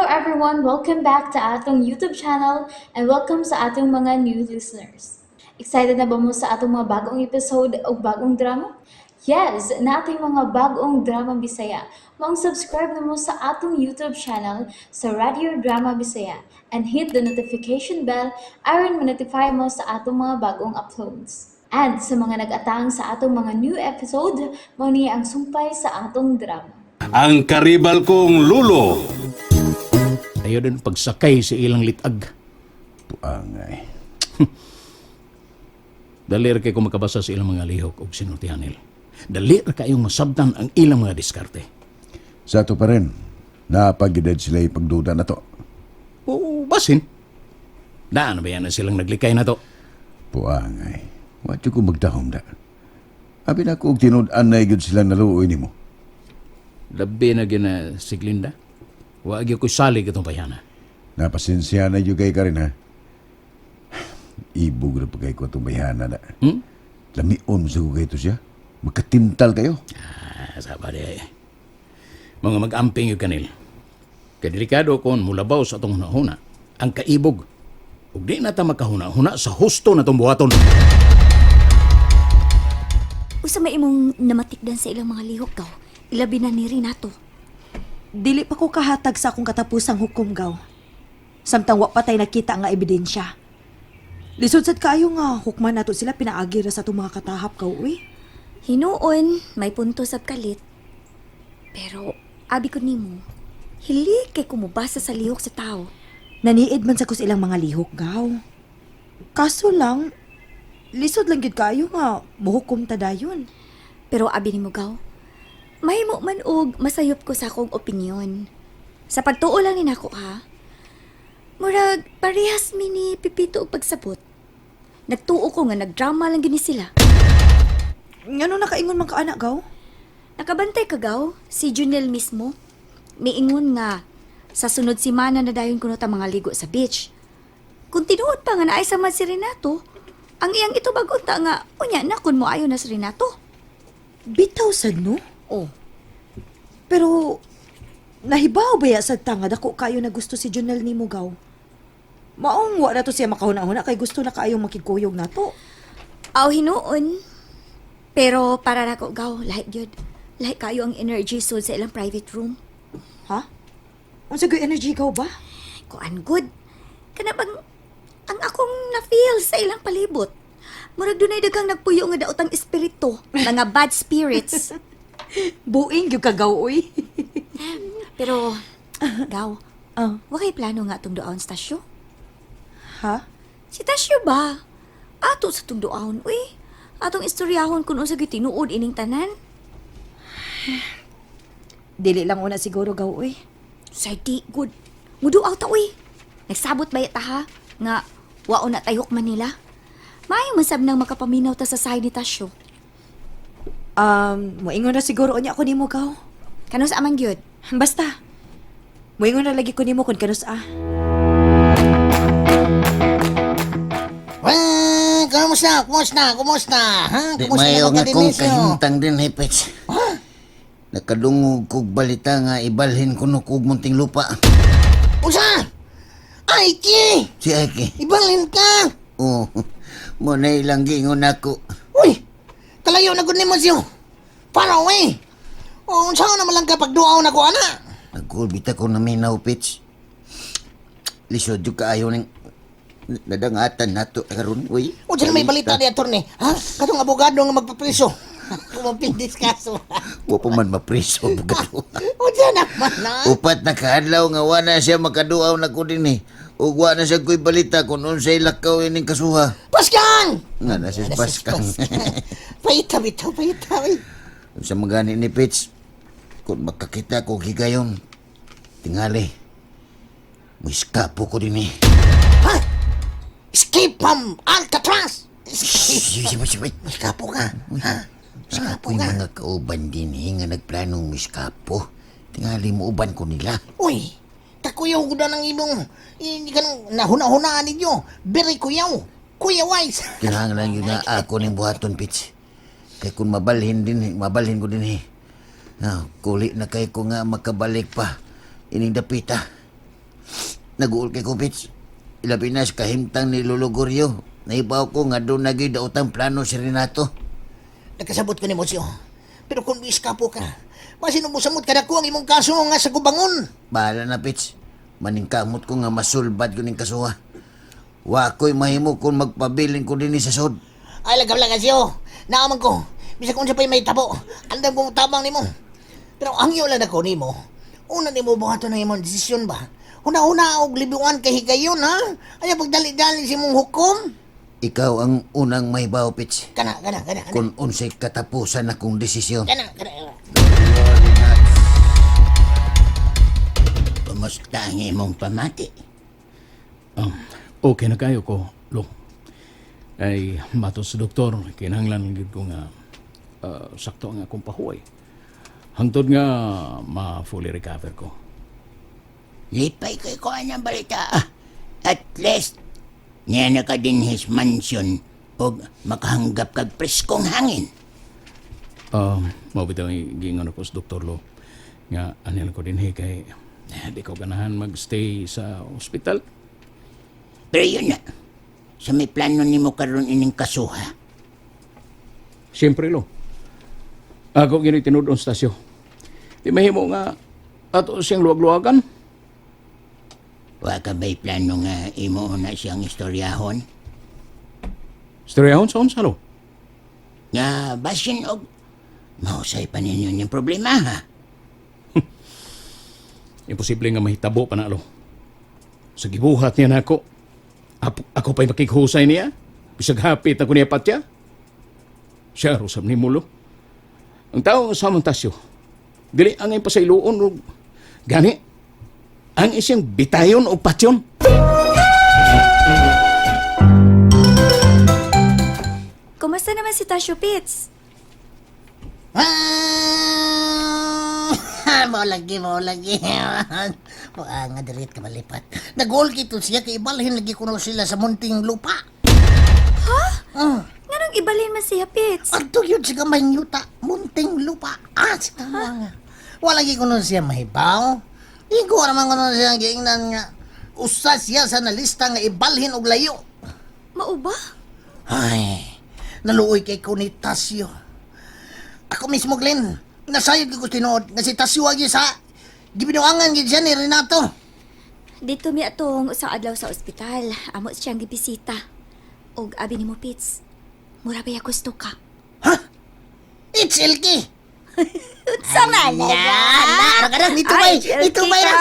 everyone! Welcome back to atong YouTube channel and welcome sa atong mga new listeners. Excited na ba mo sa atong mga bagong episode o bagong drama? Yes, naa tay mga bagong drama Bisaya. Maong subscribe na mo sa atong YouTube channel sa Radio Drama Bisaya and hit the notification bell aron ma-notify mo sa atong mga bagong uploads. And sa mga nag-atang sa atong mga new episode, mao ni ang sumpay sa atong drama. Ang karibal kong lulo. Ayaw din pagsakay sa ilang litag. Puangay. Dali ra kay ko makabasa sa ilang mga lihok og sinultihan nila. Dali ra kayong masabtan ang ilang mga diskarte. Sa ato pa rin, napagidad sila ipagduda na to. Oo, basin. Daan ba yan na silang naglikay na to? Puangay. Wa ko magdahom da. Abi na ko og tinud-an na gyud silang naluoy nimo. Labi na gina si Glinda. Wa gyud ko salig itong bayana. Napasensya na gyud kay ka rin ha. Ibog ra pa kay ko itong bayhana na. Hmm? Lamion sa ko kay to siya. Magkatintal kayo. Ah, saba di ay. Mga mag-amping yung kanil. Kay delikado kon mulabaw sa atong hunahuna ang kaibog. Ug di na ta makahuna-huna sa husto na itong buhaton. Usa may imong namatikdan sa ilang mga lihok gaw. Ilabi na ni Renato. Dili pa ko kahatag sa akong katapusang hukom gaw. Samtang wa pa tay nakita nga ebidensya. Lisod sad kaayo nga hukman nato sila pinaagi ra sa atong mga katahap gaw uy. Hinuon, may punto sa kalit. Pero abi ko nimo, hili kay kumubasa sa lihok sa tao. Naniid man sa ko sa ilang mga lihok gaw. Kaso lang lisod lang gyud kaayo nga mohukom ta dayon. Pero abi nimo gaw, mahimo man og masayop ko sa akong opinyon. Sa pagtuo lang ni nako ha. Murag parehas mi ni Pipito og pagsabot. Nagtuo ko nga nagdrama lang gini sila. Ngano nakaingon man ka ana gaw? Nakabantay ka gaw, si Junel mismo. Miingon nga, sa sunod simana na dayon kuno ta mga ligo sa beach. Kung tinuod pa nga naay sama si Renato, ang iyang ito bagunta nga, unya na kun mo ayo na si Renato. Bitaw sad no? Oh, Pero nahibaw ba ya sad ta nga dako kayo na gusto si Junel nimo gaw? Maong wa na to siya makahuna-huna kay gusto na kaayong makigkuyog nato. aw hinuon. Pero para nako gaw, lahi gyud. Lahi kayo ang energy sud sa ilang private room. Ha? Unsa gyud energy gaw ba? Kuan good. Kana bang ang akong na-feel sa ilang palibot. Murag dunay daghang nagpuyo nga daotang espiritu, mga bad spirits. Buing gyud ka gaw uy. Pero, gaw, Ah. wa kay plano nga atong duaon sa Tasyo? Ha? Si Tasyo ba? Ato sa itong duaon, uy. Atong istoryahon kung unsa gyud tinuod ining tanan. Dili lang una siguro gaw uy. Say di good. Muduaw ta uy. Nagsabot ba ta ha? Nga wao na tayok Manila. Maayo man sab nang makapaminaw ta sa side ni Tasyo. Moingon na siguro unya ko nimo gaw. Kanus aman gyud. Basta. Moingon na lagi ko nimo kun kanus ah. Wah, kumusta? Kumusta? Kumusta? Ha? Di Kumusta mayo na nga kong Dionisio? kahimtang din, Hepets. Nakadungog kog balita nga ibalhin kuno kog munting lupa. Usa! Ay, ki! Si Ike. Ibalhin ka! Oh, mo na ilang gingon ako. Uy! Kalayo na gud nimo siyo. Far away! O, unsa naman lang ka pagduaw na ko, ana? Nagkulbita ko na minaw, Pets. Lisod yung kaayo ng nadangatan nato karon uy. Unsa na may balita ni attorney? Ha? Katong abogado nga magpapriso. Kumapindis kaso. Wa pa man mapriso abogado. Unsa naman na? Upat na kaadlaw nga wa na siya makaduaw na ko din eh. Ug wa na siya ko'y balita kung unsay lakaw ining kasuha. Paskang! Nga na siya paskang. Paita, bitaw, paita. Uy. Sa mga ni Pitch, kung makakita ko higayon, tingali, muiskapo ko din eh. Ha? Escape from Alcatraz! Shhh! Eskapo ka. Ha? Eskapo Ako'y ka. mga kauban din eh, nga nagplanong muiskapo. Tingali mo uban ko nila. Uy, kakuyaw ko na ng imong, hindi ka nang nahuna-hunaan ninyo. Very kuyaw. Kuya wise. Kinahanglan yun na ako ning buhaton, Pitch. Kay kung mabalhin din, eh, mabalhin ko din eh. Ah, kuli na kay ko nga makabalik pa. Ining dapita. Naguol kay ko, Pits. Ilabi na sa kahimtang ni Lolo Goryo. Naibaw ko nga doon naging daotang plano si Renato. Nagkasabot ko ni Mosyo. Pero kung iskapo ka, masinubusamot ka na ko ang imong kaso nga sa gubangon. Bahala na, Pits. Maningkamot ko nga masulbad ko ning kasuha. Wa ko'y mahimo kung magpabilin ko dinhi sa sod. Ay, lagam lang kasyo. Naaman ko. Bisag unsa pa'y may tabo. Andam kong tabang nimo. Pero ang iyo lang ako nimo. Una nimo buhaton ang imong desisyon ba? Una-una og libuan kay higayon ha. Ayaw pagdali-dali sa imong hukom. Ikaw ang unang mahibaw, Pits. Kana, kana, kana. Kana, Kung unsay katapusan akong desisyon. kana, kana. Kumusta ang imong pamati? Okay na kayo ko, Lo. Ay, matos sa doktor, kinahanglan gyud ko nga sakto ang akong pahuway. Hangtod nga ma-fully recover ko. Lipay kay ko ang balita. Ah, at least, niya na ka din his mansion og makahanggap kag preskong hangin. Mao bitaw ang giingon ako sa doktor Lo nga anil ko dinhi kay di ko ganahan magstay sa ospital. Pero yun na, sa may plano nimo karon ining kasuha. Siyempre, Lo. Ako gini tinud-on stasyo. Di mahimo nga ato siyang luwag-luwagan. Wa ka ba'y plano nga imo na siyang istoryahon? Istoryahon sa unsa, Lo? Nga basin og mahusay pa ninyo niyang problema ha. Imposible nga mahitabo pa na, Lo. Sa gibuhat niya nako. Ako pa'y makighusay niya. Bisag hapit ako niya patya. Siya, rusam ni Mulo. Ang tao sa Montasio, dili ang iyang pasayloon og gani. Ang isiyang bitayon o patyon. Kumusta naman si Tasyo Pitts? Ah, mao lagi, mao lagi. Mukha nga dirit ka malipat. Nag-goal kito siya kay ibalhin lagi kuno sila sa munting lupa. Ha? Nganong ibalhin man siya, Pitts? Adto yun sa gamay yuta, munting lupa. Ah, sa tama nga. Wala lagi kuno siya mahibaw. Igo naman kuno siya giingnan nga. Usa siya sa nalista nga ibalhin og layo. Mao ba? Ay, naluoy kay ko ni Tasyo. Ako mismo, Glenn, nasayod ko tinuod nga si Tasyo agi sa gibinuangan gid siya ni Renato. Dito mi atong usang adlaw sa ospital. Amo siyang gibisita. Og abi nimo, Pitts. Mura ba gusto ka? It's LK. Unsa man Na, na, ara ka na, nito Ay, bay, nito LK bay. ka.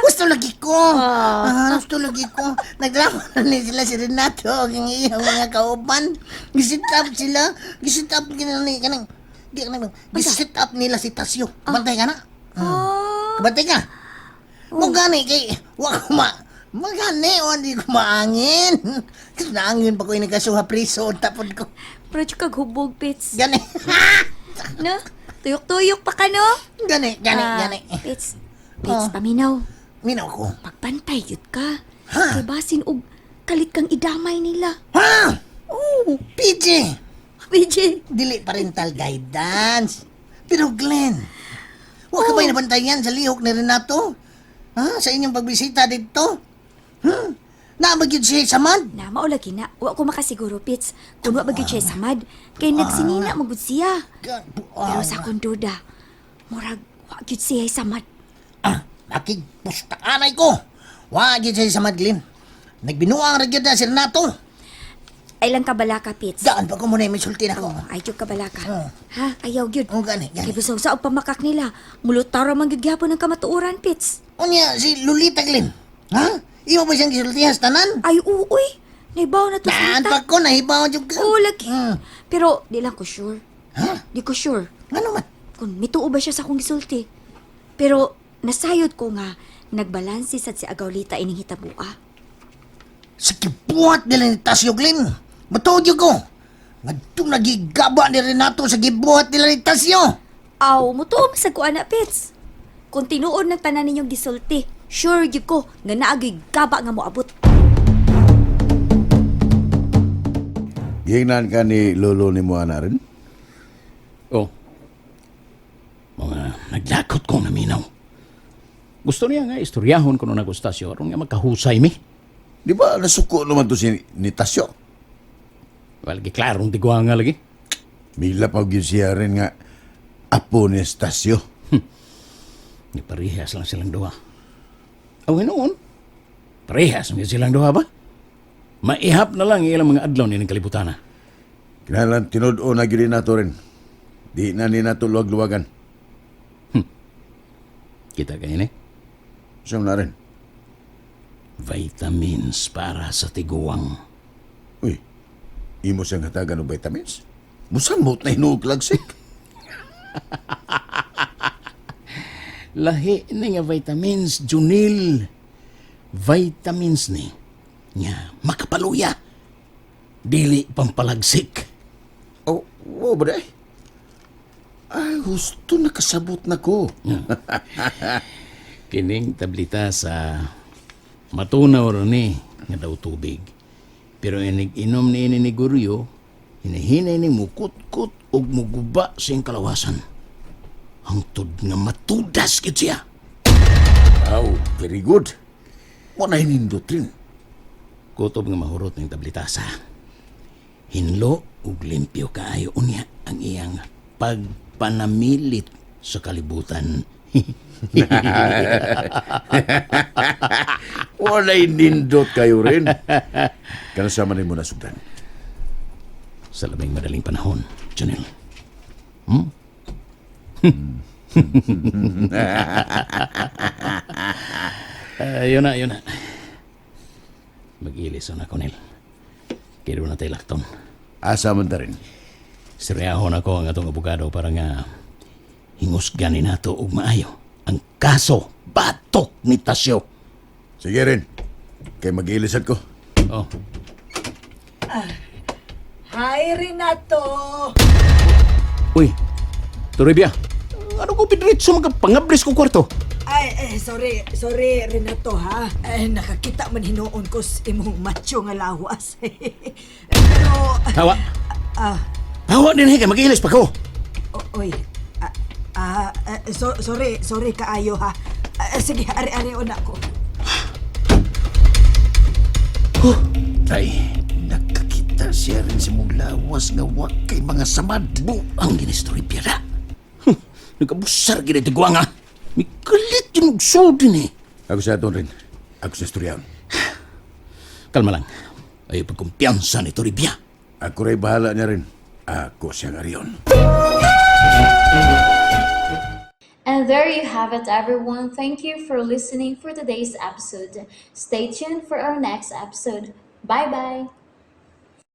Gusto lagi ko. Ah, gusto lagi ko. Nagdrama na ni sila si Renato ang iyang mga kauban. Gisit up sila. Gisit up ni kanang di kanang gisit up nila si Tasyo. Bantay ka na. Oh. Kabantay ka. Mo gani kay wa ko ma magani o di ko maangin. Kasi naangin pa ko inagkasuha priso tapod ko. Pero kag hubog, Pitts. Gani. No? Tuyok-tuyok pa ka, no? Gani, gani, Ah, gani. Pitts, Pitts, Oh. paminaw. Minaw ko. Pagbantay yun ka. Ha? Kay basin og kalit kang idamay nila. Ha? Oh, PJ! PJ. Dili parental guidance. Pero Glenn, huwag ka ba'y nabantayan sa lihok ni Renato? Ha? Sa inyong pagbisita dito? Naabag yun siya sa man? Na mao lagi na. Wa ko makasiguro, Pitts. Kun wa ba gyud siya samad, kay nagsinina magud siya. Pero sa akong duda, murag wa gyud siya samad. Ah, makigpustaanay ko. Wa gyud siya sa Glenn. Nagbinuang ra gyud na si Renato. Ay lang kabalaka, Pitts. Daan pa ko muna may sulti na ko. Oh, ay gyud kabalaka. Oh. Ha, ayaw gyud. Oh, gani, gani. Kay busaw sa og pamakak nila. Mulutara man gyud gihapon ang kamatuoran, Pitts. Unya, si Lolita Glenn. Ha? Imo ba siyang gisultihas tanan? Ay uoy, naibaw na to sa Daan lita. pa ko, nahibaw jud ka. Oo, lagi. Hmm. Pero di lang ko sure. Ha? Di ko sure Ano man? kung mituo ba siya sa akong gisulti. Pero nasayod ko nga nagbalanse sad si Agawlita ining hitabua. Sa kibuhat nila ni Tasyo Glenn. Matuod yun ko. Ngadto nagigaba ni Renato sa gibuhat nila ni Tasyo. Aw, mutuo man sad ko ana, Pits. Kung tinuod ng tanan ninyong gisulti, sure gyud ko nga naagoy gaba nga moabot. Gingnan ka ni lolo ni mo ana rin? Oh. Mga naglakot kong naminaw. Gusto niya nga istoryahon kuno na Gustasio aron nga magkahusay mi. Di ba nasuko naman to si ni Tasyo? Well, giklarong tigwanga lagi. Mila pa gyud siya rin nga apo ni Stasio. Ni parehas lang silang duha. Aw hinuon. Parehas man gyud silang duha ba? Maihap na lang ilang mga adlaw nining kalibutan. Kinahanglan tinud-o na gyud nato rin. Di na ni nato luwag-luwagan. Kita kayo ni? Siyam na rin. Vitamins para sa tiguang. Uy, imo siyang hatagan og vitamins? Musamot na hinuog lagsik. Lahi ni nga vitamins, Junil. Vitamins ni nga makapaluya. Dili pampalagsik. Oh, wow ba day? Ay, husto nakasabot na ko. Kining tablita sa matunaw ra ni nga daw tubig. Pero inig inom ni ini ni Guryo, hinahinay ni mukutkot og muguba sa iyang kalawasan. Hangtod nga matudas gid siya. Aw, very good. Wa na hinindot rin. Kutob nga mahurot ning tablita sa hinlo ug limpyo kaayo unya ang iyang pagpanamilit sa kalibutan. Walay nindot kayo rin. Kanasama ni mo nasugdan. Sa labing madaling panahon, Junel. Yun na, yun na. Mag-ilis na ako, Nel. Kaya doon na tayo lakton. Asa man ta rin. Siryahon ako ang atong abogado para nga hingusgan ni nato og maayo ang kaso batok ni Tasyo. Sige rin. Kay mag-ilisad ko. Oh, Hi, Renato! uy. Toribia. Ano ko pidritso magpangabris ko kwarto? Ay, eh, sorry, sorry, Renato, ha? Eh, nakakita man hinuon ko sa imong macho nga lawas. Pero, Tawa. ah, Tawa din kay mag-ilis pa ko. oy, sorry, sorry kaayo, ha? Ah, sige, ari-ari una ko. Ay, Nakakita siya rin sa mong lawas nga wa kay mga samad. buang ginis Toribia na. Nagkabusar gina tigwanga. Mikalit yung din eh. Ako sa aton rin. Ako sa istoryaon. Kalma lang. Ay pagkumpiyansa ni Toribia. Ako rin bahala niya rin. Ako siyang ariyon. And there you have it, everyone. Thank you for listening for today's episode. Stay tuned for our next episode. Bye bye.